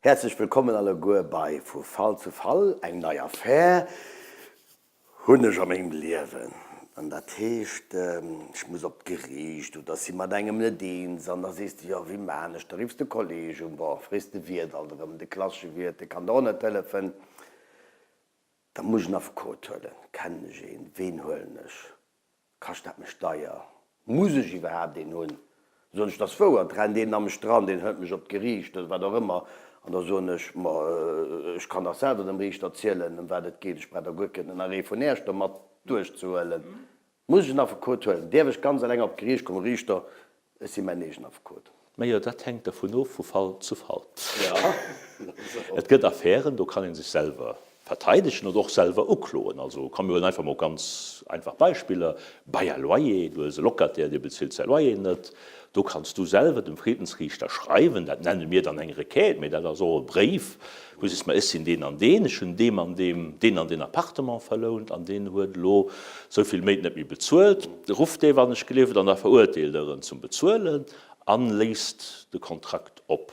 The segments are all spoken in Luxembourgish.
Häerzlech wëllkommen alleguer bei Vu Fall zu Fall, eng nei Affär hunn ech a mengem Liewen. An dat heescht, ech muss op d'Geriicht oder si mat engem net eens an da sees de, jo wéi maan ech, da riffs de Kolleg un, bon, frees de Wiert alt erëm, de klassesche Wiert, dee kann der och net hëllefen, da muss ech en Affekot huelen, kennen ech een, ween huelen ech? Kascht dat mech deier? Muss ech iwwerhaapt een hunn? Soen ech, 't ass wouer, 't rennt een a mech dran, deen hëlt mech op d'Geriicht oder wat och ëmmer, an da soen ech, ma ech kann dach selwer dem Riichter zielen, ëm wat et geet, ech brauch da guer keen Arrêt vun Äech do mat duerchzehuelen. Muss ech en Affekot huelen? Däerf ech ganz eleng op d'Geriicht kommen? Riichter, Ech si mäin eegen Affekot. Majo, dat hänkt dervun of, vu Fall zu Fall. Et gëtt Affären, do kann ee sech selwer verteidegen oder och selwer ukloen. Also komm, mir huelen einfach mol ganz einfach Beispiller, Bail à loyer, du hues e Locataire, dee bezilt säi Loyer net. Do kanns du selwer dem Friddensriichter schreiwen, dat nenne mir dann eng Requête, mee dat ass och e Bréif, wou du sees, ma ech sinn deen an deen, ech hunn deem an deem deen an deen Appartement verlount an deen huet elo esou vill Méint net méi bezuelt. Rufft dee wann ech gelieft an da verurteelt Der en zum Bezuelen an léist de Kontrakt op.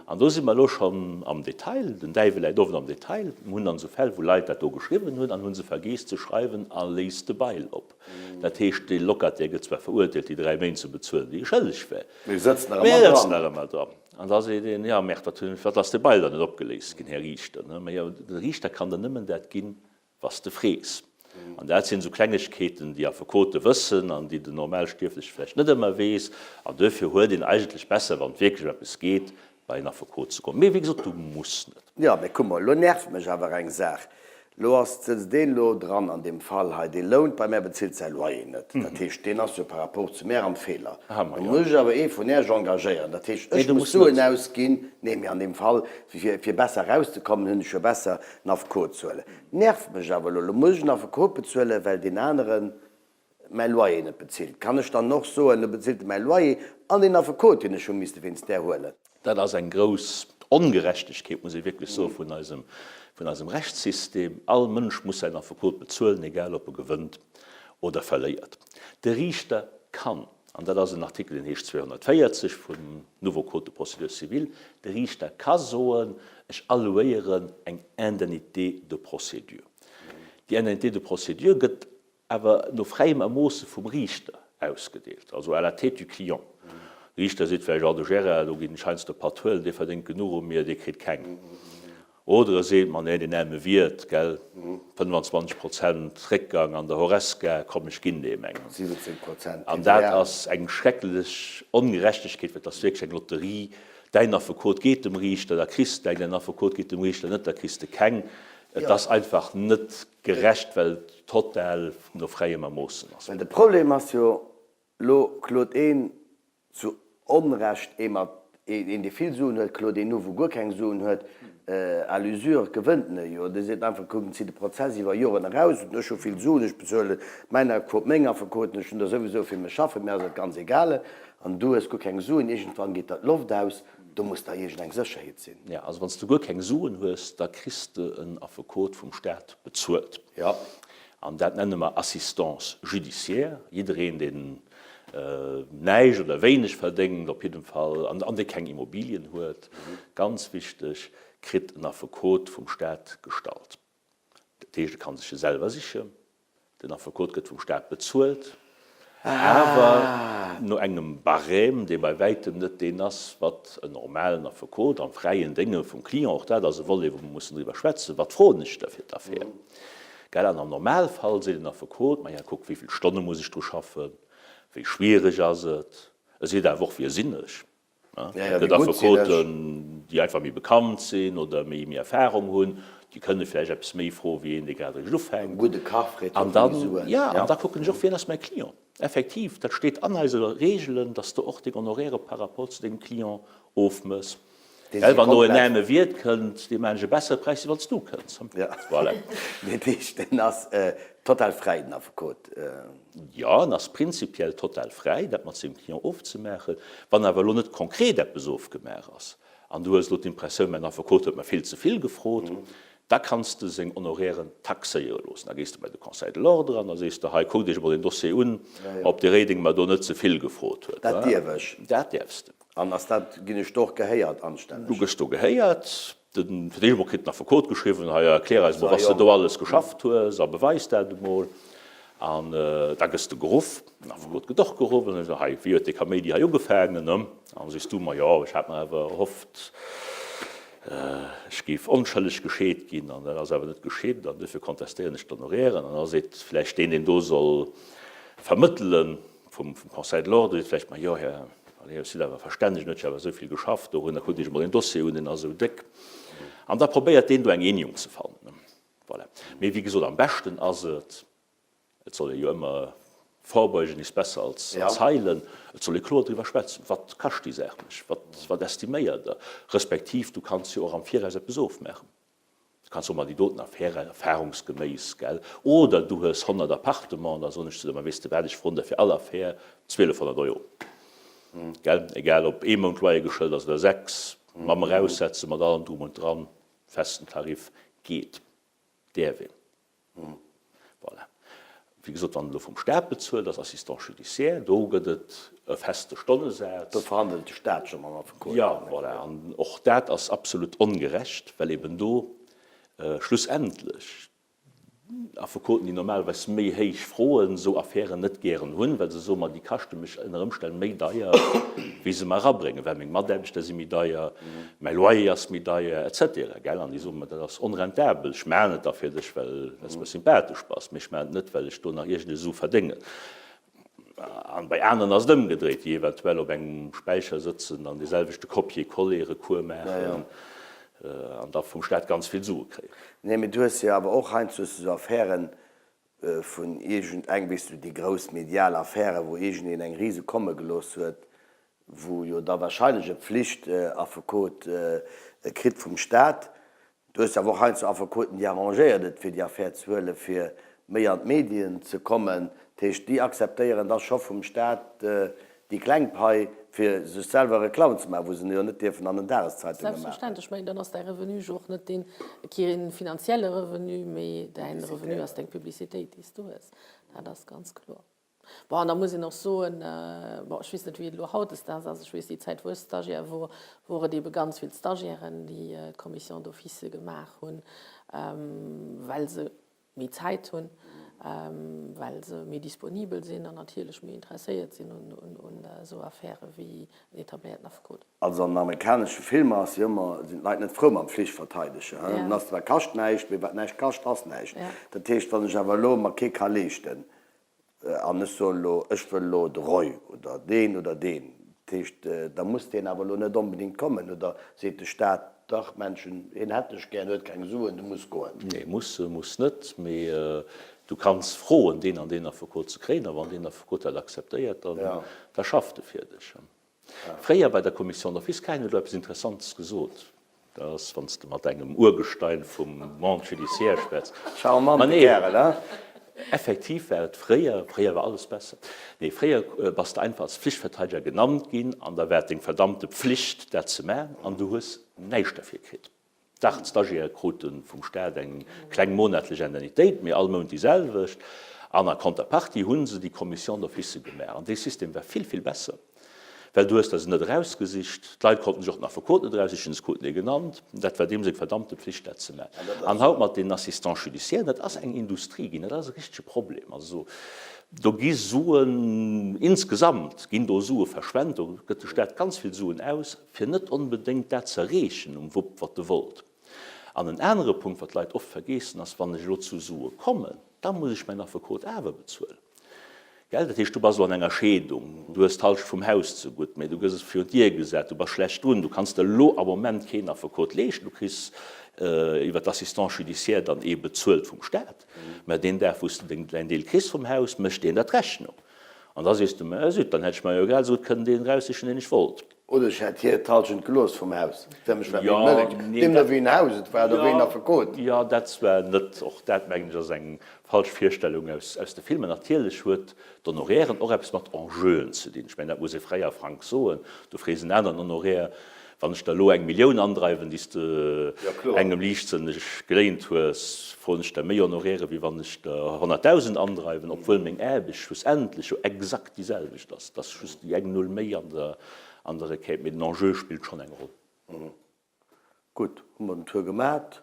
An do si mer elo schonn am Detail, den Däiwel läit oft am Detail. Mir hunn dann esou Fäll, wou Leit dat do geschriwwen hunn an hu se vergeess ze schreiwen a léist de Bail op. Dat heescht, dee Locataire gëtt zwar verurteelt, déi 3 Méint ze bezuelen, déi e schëlleg war, Mee sëtzt nach ëmmer dran. Nach ëmmer dran. An da seet een, jo, Merde, wat hunn, wat ass dee Bail dann net opgeléist ginn, Här Riichter? Mä jo, de Riichter kann der nëmmen dat ginn, Wa s de frees. An dat sinn esou Klengegkeeten, déi Affekote wëssen an déi den Normalstierfleche vläicht net ëmmer weess. An duerfir huet een eigentlech besser, wann et wierklech ëm eppes geet, bei en Affekot ze goen. Mee wéi gesot, du muss net. Jo, mee kuck mol, elo nervt mech awer eng Saach. Elo ass, sëtzt deen elo dran an deem Fall hei, dee lount bei mär, bezilt säi Loyer net. Dat heescht, deen ass jo par rapport zu mär am Feeler. Lo muss ech awer ee vun Äech engagéieren. Dat heescht, ech muss Suen ausginn. Nee, mee an deem Fall, fir besser erauszekommen, hunn ech jo besser, en Affekot ze huelen. Nervt mech awer elo, elo muss ech en Affekot bezuelen, well deen anere mäi Loyer net bezilt. Kann ech dann och soen, elo bezilt e mäi Loyer an deen Affekot, deen ech hu misste wéinst där huelen? Dat ass eng grouss Ongerechtegkeet, muss ee wierklech soen, vun eisem, vun eisem Rechtssystem. All Mënsch muss säin Affekot bezuelen, egal ob e gewënnt oder verléiert. De Riichter kann An dat ass en Artikel, deen heescht 240 vum Nouveau Code de procédure civile, De Riichter ka soen, ech allouéieren eng Indemnité de procédure. Déi Indemnité de procédure gëtt awer no fräiem Ermoosse vum Riichter ausgedeelt, also à la tête du client. De Riichter seet vläicht, oh, de Gérard, do ginn ech heiansdo e Patt huelen, dee verdéngt genuch u mir, dee kritt keng. Oder e seet, ma nee, deen aarme Wiert, gell, 25 Prozent Réckgang an der Horesca, komm ech ginn deem eng. 17 Prozent An dat ass eng schrecklech Ongerechtegkeet, well et ass wierklech eng Lotterie. Däin Affekot geet dem Riichter, da kriss de eng, däin Affekot geet dem Riichter net, da kriss de keng. Et ass einfach net gerecht, well et total no fräiem Ermoossen ass. Well de Problem ass jo, Lo klot een zu Onrecht ee mat een dee vill Suen huet, klot een u wou guer keng Suen huet, à l'usure gewënnt en e jo. Dee seet einfach, kuck, en zitt de Prozess iwwer Joren eraus, ech hu vill Suen, ech bezuelen mäin Affekot, meng Affekoten, ech hunn der souwisou fir mech schaffen, mir ass et ganz egal, an du hues guer keng Suen, iergendwann geet der d'Loft aus, do muss da iergend eng Sécherheet sinn. Jo, also wann s de guer keng Suen hues, da kriss de en Affekot vum Staat bezuelt. Jo. An dat nenne mer Assistance judiciaire. Jiddereen, deen näischt oder wéineg verdéngt, op jiddem Fall, an dee keng Immobilien huet, ganz wichteg, kritt en Affekot vum Staat gestallt. Dat heescht, e ka sech e selwer sichen. Den Affekot gëtt vum Staat bezuelt. Awer no engem Barème, dee bei wäitem net deen ass, wat en normalen Affekot am fräien Dénge vum Client, och dat ass e Volet, wou mer mussen driwwer schwätzen, wat froen ech da fir d'Affär? Gell, an am Normalfall seet en Affekot, Maja, kuck, wéi vill Stonne muss ech dru schaffen, wéi schwiereg ass et? E seet awer och, Wie sinn ech? Et gëtt Affekoten, déi einfach méi bekannt sinn oder méi Erfarung hunn, déi kënne vläicht eppes méi froe wéi een, dee grad eréischt ufänkt. An dann, jo, an da kucken ech och, wien ass mäi Client. Effektiv, dat steet an eise Reegelen, dass de och deng Honoraire par rapport zu dengem Client ofmëss. Well wann do en aarme Wiert kënnt, deem maachen ech e bessere Präis, wéi wann s du kënns. Voilà. Dat heescht, en ass total fräi, den Affekot? Jo, en ass prinzipiell total fräi, dat mat sengem Client ofzemaachen. Wann awer elo net konkret eppes ofgemaach ass. An du hues elo d'Impressioun, mäin Affekot huet mer vill ze vill gefrot, da kanns de seng Honorairen taxéiere loossen. Da gees de bei de Conseil de l'ordre an da sees de, hei, kuckt Iech emol deen Dossier un, ob de Reding mer do net ze vill gefrot huet. Dat dierf ech? Dat däerfs de. An ass dat, ginn ech do och gehéiert anstänneg? Du gëss do gehéiert. Den, fir d'éischt emol kritt den Affekot geschriwwen, hei, erklär eis emol, wat s de do alles geschafft hues a beweis dat emol. An da gëss de geruff, den Affekot gëtt och geruff, an da seet en, hei, wéi huet dee Kaméidi hei ugefaangen? An da sees du, ma jo, ech hat mer awer erhofft, ech géif onschëlleg gescheet ginn, an dat ass awer net geschitt, an duerfir kontestéieren ech d'Honorairen. An da seet vläicht deen, deen do soll vermëttelen, vum Conseil de l'Ordre, seet vläicht, ma jo, Här Allez, ech sinn awer verstänneg, huet jo awer esou vill geschafft dorun, da kuckt Iech emol deen Dossier un, deen ass esou déck. An da probéiert deen do eng Eenegung ze fannen. Voilà. Mee wéi gesot, am beschten ass et, et soll ee jo ëmmer vorbeugen ist besser als als heilen, et soll ee kloer driwwer schwätzen, Wat kascht déi Saach mech? Wat, wat estiméiert Der? Respektiv, du kanns jo och am Viraus eppes ofmaachen. Du kanns soen, ma déi doten Affäre, erfahrungsgeméiss, gell? Oder du hues 100 Appartementen, da soen ech zu der, ma weess de wat, ech froen der fir all Affär 1.200 Euro, gell? Egal ob ee Mount Loyer geschëlt ass oder sechs, mam Eraussetzen, mat allem Drum und Dran. Festen Tarif geet, däerf een. Voilà. Wéi gesot, wann et elo vum Staat bezuelt ass, Assistant judiciaire, do gëtt et e feste Stonnesaz. Do verhandelt de Staat scho mam Affekot. Jo, voilà. An och dat ass absolut ongerecht, well eben do schlussendlech Affekoten, déi normalerweis méi héich froen, esou Affären net gären hunn, well se soen, ma déi kaschte mech ënner Ëmstänn méi deier, wéi se mer erabréngen, well meng Mataarbechter si méi deier, mäi Loyer ass méi deier, et cetera, gell. An déi soen, ma dat ass onrentabel, ech maachen et da fir dech, well s de mer sympathesch bass, mee ech maachen et net, well ech do nach iergend e Su verdéngen. An bei aneren ass et ëmgedréit, déi eventuell op engem Späicher sëtzen an dee selwechte Copier-coller-Recours maachen an da vum Staat ganz vill Sue kréien. Nee, mee du hues jo awer och heiansdo hues du esou Affären vun iergend eng, weess du, déi grouss medial Affäre wou iergendeen eng rise komme gelooss huet, wou jo da wahrscheinlech e Pflichtaffekot kritt vum Staat. Du hues awer och heiansdo Affekoten, déi arrangéiert et fir déi Affär ze huelen, fir méi an d'Medien ze kommen. Dat heescht, déi akzeptéieren da scho vum Staat déi kleng Pai, fir sech selwer Reklamm ze maachen, wou se jo net dierfen an den Dageszeitunge maachen. Selbstverständlech. Ech mengen, dann ass däi Revenu jo och net deen, kee finanzielle Revenu, mee däin Revenu ass deng Publicitéit, déi s du hues. Dat ass ganz kloer. Bon, an da muss een och soen, bon, ech weess net, wéi et elo hautdesdaags ass, ech weess, déi Zäit, wou ech Stagiaire wor, wor et eebe ganz vill Stagiairen, déi d'Commission d'office gemaach hunn, well se méi Zäit hunn, well se méi disponibel sinn an natierlech méi interesséiert sinn un esou Affäre wéi en etabléierten Affekot. Also an den amerikanesche Filmer ass jo ëmmer, sinn d'Leit net frou mam Pflichtverteideger, he, dann ass zwar kascht näischt, mee wat näischt kascht, ass näischt. Dat heescht, wann ech awer elo mer kee ka leeschten, An ech soen elo, ech wëll elo de Roy oder deen oder deen. Dat heescht, da muss deen awer elo net onbedéngt kommen. Oder seet de Staat, dach Männchen, hien hätt dech gär, en huet keng Suen, du muss goen. Nee, muss, muss net. Mee du kanns froen, deen an deen Affekot ze kréien. A wann deen Affekot dat akzeptéiert, da schafft e fir dech. Fréier bei der Commission d'office, Karin huet elo eppes Interessantes gesot, dat ass, wann s de mat engem Urgestein vum Monde judiciaire schwätz. Charmante Kärel, hein? Effektiv war et fréier, fréier war alles besser, nee, fréier bass de einfach als Pflichtverteidiger genannt ginn an da war et deng verdammte Pflicht, dat ze maachen an du hues näischt derfir kritt. Dach, d'Stagiaire krute vum Staat eng kleng monatlech Indemnitéit, mee all Mount déi selwecht. An a Contrepartie hu se déi Commission d'office gemaach. An dee System war vill, vill besser, well du hues der se net erausgesicht. D'Leit konnten sech och den Affekot net eraussichen, se kruten ee genannt. Dat war deem seng verdammte Pflicht, dat ze maachen. An haut mat deenen Assistants judiciaires, dat ass eng Industrie ginn, dat ass e richtege Problem. Also do gi Suen, insgesamt ginn do Sue verschwent, do gëtt de Staat ganz vill Suen aus. fir net onbedéngt dat ze erreechen um Wupp, wat e wollt. An en anere Punkt, wat d'Leit oft vergeessen, ass, Wann ech elo zu Sue kommen, da muss ech mäin Affekot awer bezuelen. Gell? Dat heescht, du bass elo an enger Scheedung, du hues d'Halschent vum Haus zegutt, mä du gëss et virun d'Dier gesat, du bass schlecht drun, du kanns der elo am Moment keen Affekot leeschten, du kriss iwwer d'Assistance judiciaire dann ee bezuelt vum Staat, mä deen Dag, wou s de däin Deel kriss vum Haus, mécht deen der d'Rechnung. An da sees du, Mä zut, dann hätt ech mer jo grad esou gutt kënnen deen eraussichen, deen ech wollt. Oder ech hätt hir d'Halschent gelooss vum Haus. Fir mech war méi mëllek, deemno wéi en Haus et war oder wéi en Affekot. Jo, dat zwar net. Och dat, mengen ech, ass eng falsch Virstellung aus de Filmer. Natierlech huet d'Honorairen och eppes mat Enjeuen ze dinn. Ech mengen, dat muss ee fräi a frank soen. Du frees en aneren Honoraire. Wann ech der elo eng Millioun andreiwen, déi s de engem liichtsënneg geléint hues, froen ech der méi Honoraire, wéi wann ech der 100.000 andreiwen, obwuel meng Aarbecht schlussendlech jo exakt déi selwecht ass. Et ass just déi eng Null méi an der an der Requête, mee den Enjeu spillt schonn eng Roll. Gutt, hu mer den Tour gemat.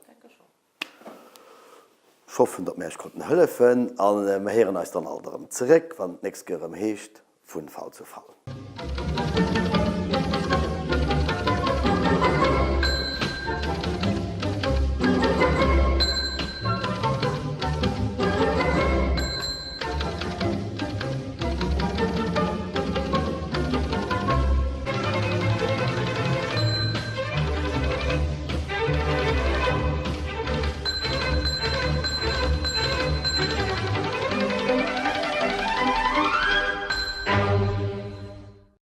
Ech hoffen, datt mir Iech konnten hëllefen a mir héieren eis dann alt erëm zeréck, wann et d'nächst Kéier erëm heescht, Vun Fall zu Fall.